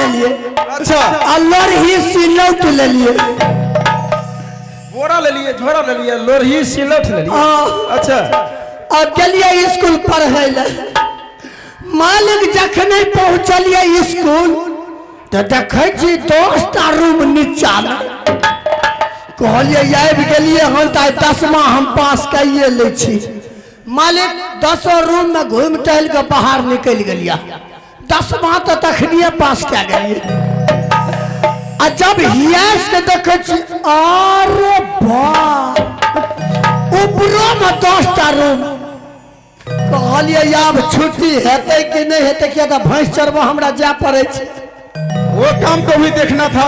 लेलिए। अच्छा। आ लोरही सिलौट लेलिए। बोरा लेलिए, झोरा लेलिए, लोरही सिलौट लेलिए। हाँ। अच्छा। आ गेलिए स्कूल पढ़ै लए। मालिक, जखने पहुँचलिए स्कूल तऽ देखै छी 10टा रूम नीचामे। कहलिए आबि गेलिए हन तऽ आइ 10मा हम पास कैए लै छी। मालिक, 10 रूममे घुमि टहलि कऽ बाहर निकलि गेलियै। 10मा तऽ तखनिए पास कए गेलियै। आ जब हियास के देखै छी, अरे बा, ऊपरोमे 10टा रूम। कहलियै आब छुट्टी हेतै कि नहि हेतै, किया तऽ भैंस चरबऽ हमरा जाय पड़ै छै। वो काम को भी देखना था।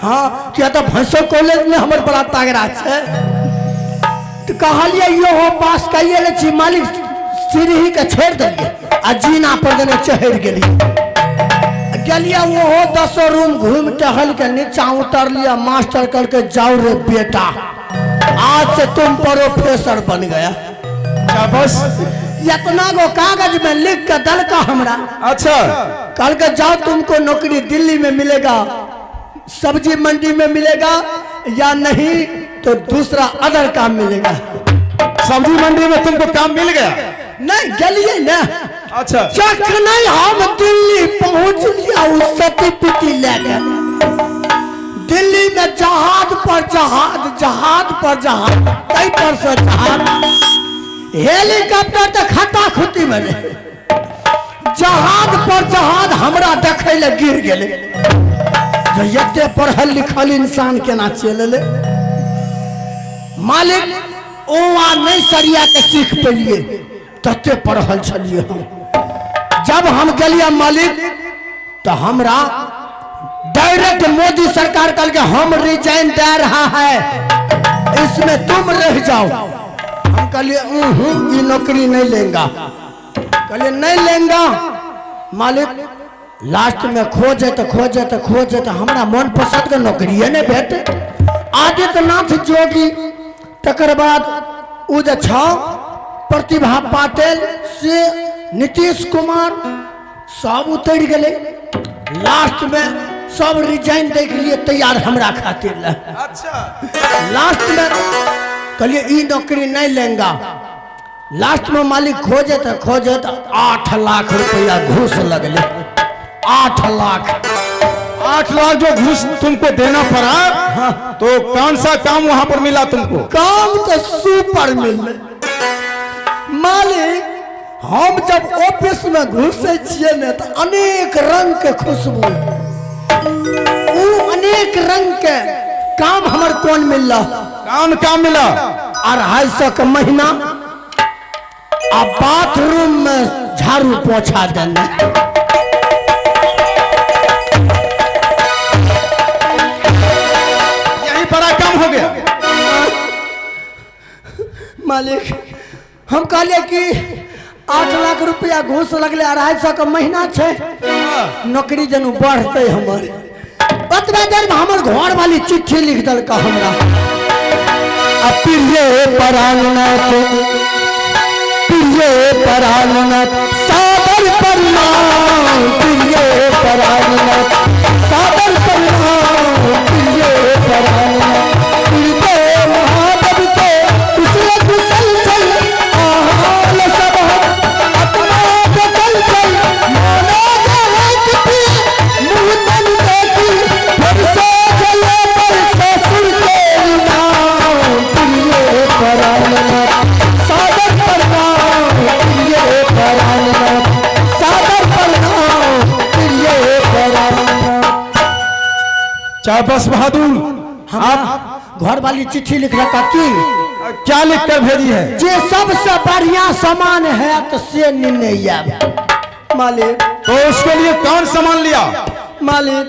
हाँ, किया तऽ भैंसो कॉलेज में हमर बड़ा तगड़ा छै। तऽ कहलियै इहो पास कैये लै छी। मालिक, सीढ़ी के छोड़ि देलियै आ जीना पर देने चढ़ि गेलियै। गेलियै ओहो 10 रूम घुमि टहल के नीचा उतरलियै। मास्टर कहलकै, जाओ रे बेटा, आज से तुम प्रोफेसर बन गया। शाबाश। इतना गो कागज में लिख के दलका हमरा। अच्छा। कहलकै जाओ, तुमको नौकरी दिल्ली में मिलेगा, सब्जी मंडी में मिलेगा या नहीं तो दूसरा अदर काम मिलेगा। सब्जी मंडी में तुमको काम मिल गया? नहीं गेलिए ना। अच्छा। जखने हम दिल्ली पहुंच लिया, उस सती पिटी ले के दिल्ली में जहाज पर जहाज, जहाज पर जहाज, कई पर से जहाज, हेलीकॉप्टर तो खता खुती में रहे। जहाज पर जहाज हमरा देखै लए गिर गेलै जे एते पढ़ल लिखल इंसान केना चलि एलै। मालिक, ओ आ नहि सरिया के सीख पेलिए, तते पढ़ल छलिए हम। जब हम गेलिए मालिक, तो हमरा डायरेक्ट मोदी सरकार कहलकै हम रिजाइन दे रहा है, इसमें तुम रह जाओ। हम कहलिए ये नौकरी नहीं लेंगा। कहलिए नहीं लेंगा। मालिक, लास्ट में खोजे तो खोजे तो खोजे तो हमरा मन पसंद के नौकरिए नहीं भेटे। आदित्यनाथ जोगी, तकर बाद उ जे छौ प्रतिभा पाटिल, से नीतीश कुमार, सब उतरि गेलै। लास्ट में सब रिजाइन दै के लिए तैयार हमरा खातिर ले। अच्छा। लास्ट में कहलिए ई नौकरी नहीं लेंगा। लास्ट में मालिक खोजे तो खोजे तो 8 लाख रुपया घूस लगले। 8 लाख। 8 लाख जो घूस तुमको देना पड़ा। हाँ। तो कौन सा काम वहां पर मिला तुमको? काम तो सुपर मिलले मालिक। हम जब ऑफिस में घुसे छियै ने तऽ अनेक रंग के खुशबू, उ अनेक रंग के काम हमर कोन मिलल? कौन काम मिला? 250 के महीना आ बाथरूम में झाड़ू पोछा देने। यही बड़ा काम हो गया। मालिक, हम कहलिए कि 8 लाख रुपया घूस लगले, 250 के महीना छै, नौकरी जनू बढ़तै हमर। ओतबे देर में हमर घर वाली चिट्ठी लिख देलका हमरा। आ प्रिय प्राणनाथ, प्रिय प्राणनाथ, सादर प्रणाम। प्रिय प्राणनाथ, सादर प्रणाम। प्रिय प्राणनाथ, प्रिय महादेव के कुशल कुशल चल आहाल सब अपना बदल चल मानो जगत की मुँह तन देखी फिर से जले पर ससुर के नाम। प्रिय प्राणनाथ, सादर प्रणाम। प्रिय प्राणनाथ, सादर प्रणाम। प्रिय प्राणनाथ। चाहे बहादुर, आप घर वाली चिट्ठी लिख रखा की क्या लिख कर भेजी है? जे सबसे बढ़िया सामान है तो से निन्ने आयब मालिक। तो उसके लिए कौन सामान लिया? मालिक,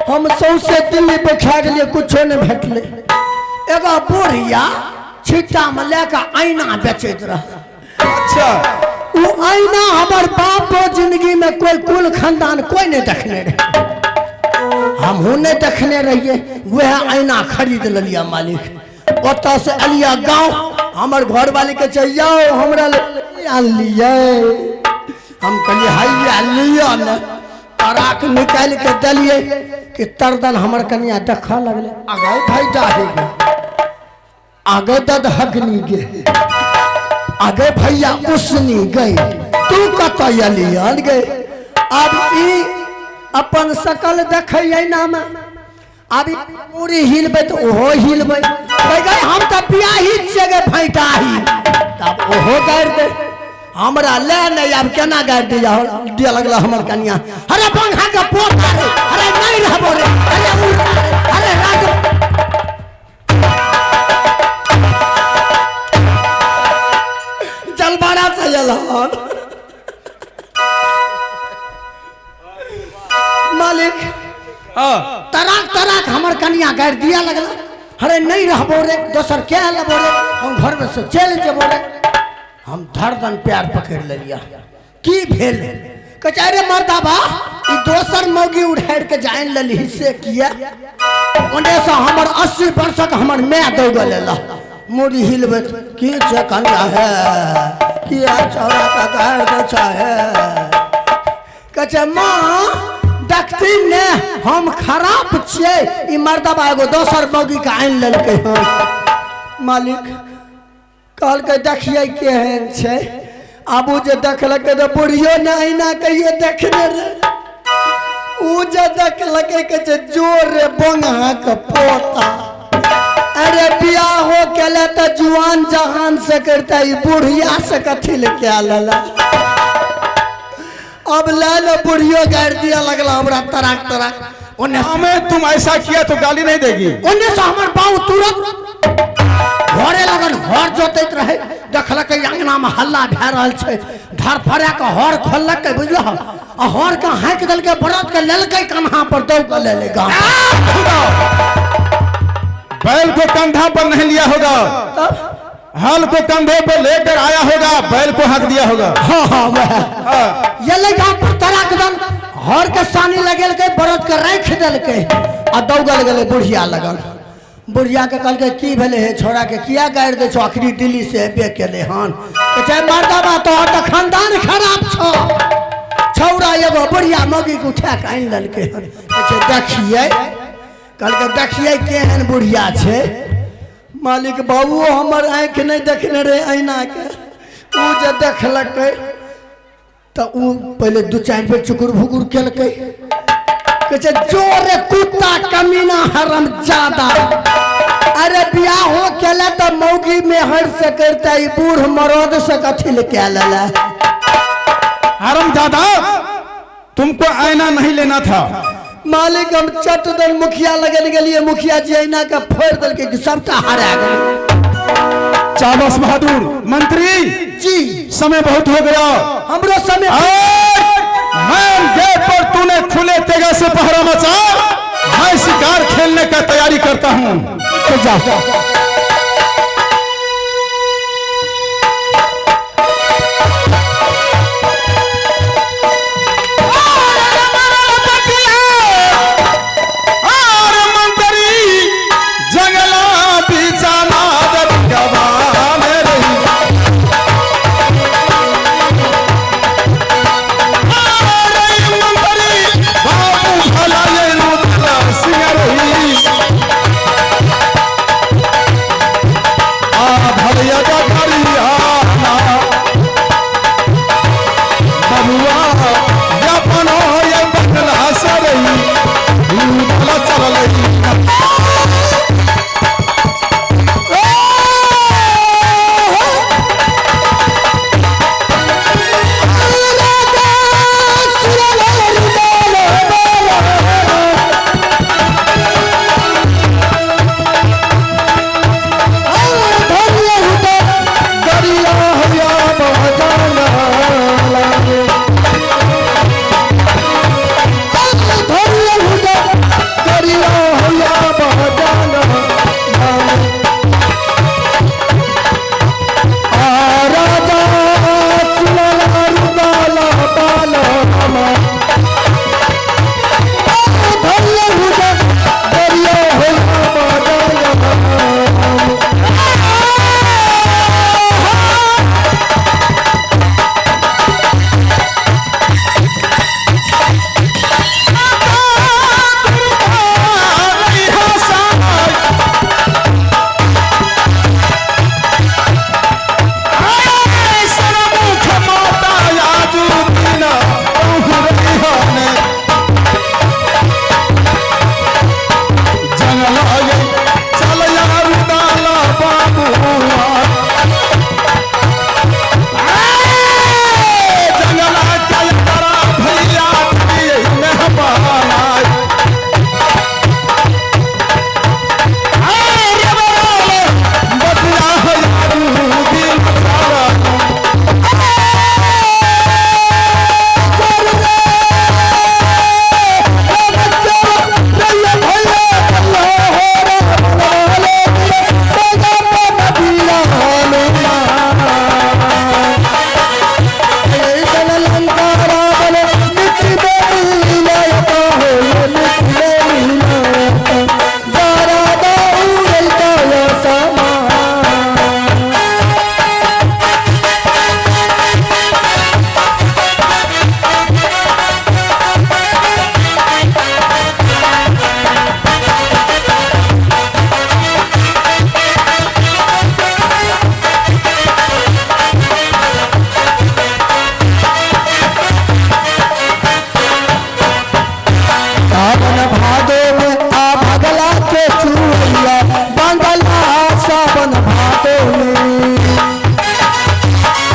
हम सौंसे दिल्ली पे खा गेलिए, कुछो नहीं भेटले। एगो बुढ़िया छिट्टा में लेके आईना बेचैत रह। अच्छा। वो आईना हमर बाप जिंदगी में कोई कुल खानदान कोई नहीं देखने रहे, हमहूँ नहीं देखने रहिए। वह आईना खरीद लेलिया मालिक। ओतऽ से एलिया गाँव, हमर घर वाली के छै, यौ हमरा ले आनलियै? हम कहलिए हैया लिअ ने। तराक निकालि के देलियै कि तरदन हमर कनिया देखऽ लगलै, आगे भाई जाहे गे, आगे ददहगनी गे, आगे भैया उसनी गई, तू कतऽ एलियन गे। आब ई अपन शकल देखै नाम, आब ई पूरी हिलबै तऽ ओहो हिलबै, कहै गै हम तऽ बियाही छियै गे भैंटाही, तब ओहो गारि दे हमरा ले नहि। आब केना गारि दिया दिया लगला हमर कनिया, अरे बंघा के पोता रे, अरे नहीं रहबो रे, अरे उल्टा रे, अरे राग जलबाड़ा से आयल हन मालिक। हाँ। तराक तराक हमर कनिया गारि दिया लगला, अरे नहीं रहबो रे, दोसर के लेबो रे, हम घर में से चलि जेबो रे। हम धरदन प्यार पकड़ लेलिया, की भेल? कहै छै, अरे मर्दाबा ई दोसर मौगी उठारि के जानि लेलही से किया? ओने से हमर 80 वर्षक हमर माय दौगल एला, मुड़ी हिलबैत, की छै कनिया हे, किया छौड़ा के गारि दै छै हे? कहै छै, माँ देखती ने हम खराब छियै, ई मर्दबा एगो दोसर मौगी के आनि लेलकै हन। मालिक कहलकै देखियै केहन छै। आब ओ जे देखलकै तऽ बुढ़ियो ने अहिना कहियो देखने रहे, ओ जे देखलकै कहै छै जोर रे बंगा के पोता, अरे बियाहो केले तऽ जुआन जहान से करता, ई बुढ़िया से कथी ले कए लेला। अब ले ले बुढ़ियो गारि दिया लगला हमरा तराक तराक। ओने हमें तुम ऐसा किया तो गाली नहीं देगी। ओने से हमर बाऊ तुरंत घरे लगन हर जोतैत रहे, देखलकै अंगना में हल्ला भए रहल छै, धरफड़ा के हर खोललकै बुझलह, आ हर के हाँकि देलकै, बरद के लेलकै कन्हा पर दौड़ के लेले गाम। बैल को कंधा पर नहीं लिया होगा, तब हल को कंधे पर लेकर आया होगा, बैल को हक दिया होगा। हाँ हाँ वह हाँ। ये ले गाम पर तराक दन हर के सानी लगेलकै, बरद के राखि देलकै आ दौगल गेलै बुढ़िया लगन। बुढ़िया के कहलकै की भेलै हे छोड़ा के किया गारि दै छौ, अखनी दिल्ली से एबे केलै हन। कहै छै मर्दबा तोहर तऽ खानदान खराब छौ, छौड़ा एगो बुढ़िया मौगी के उठा के आनि लेलकै हन। कहै छै देखियै, कहलकै देखियै केहन बुढ़िया छै। मालिक बाबू हमर आँखि नहि देखने रहे ऐना के, ओ जे देखलकै तऽ ओ पहिले 2-4 बेर चुकुर भुकुर केलकै, कहै छै जोरे कुत्ता कमीना हरम जादा, अरे बियाहो केले तऽ मौगी मेहर से करता, ई बूढ़ मरद से कथी ले कए लेला। हरम जादा तुमको आईना नहीं लेना था। मालिक हम चट दल मुखिया लगन गेलिए, मुखिया जी ऐना के फोड़ देलकै कि सबटा हरा गेलै। चावस बहादुर मंत्री जी समय बहुत हो गया, हमरो समय। मैन गेट पर तूने खुले तेगा से पहरा मचा, मैं शिकार खेलने का तैयारी करता हूँ। तो जाओ।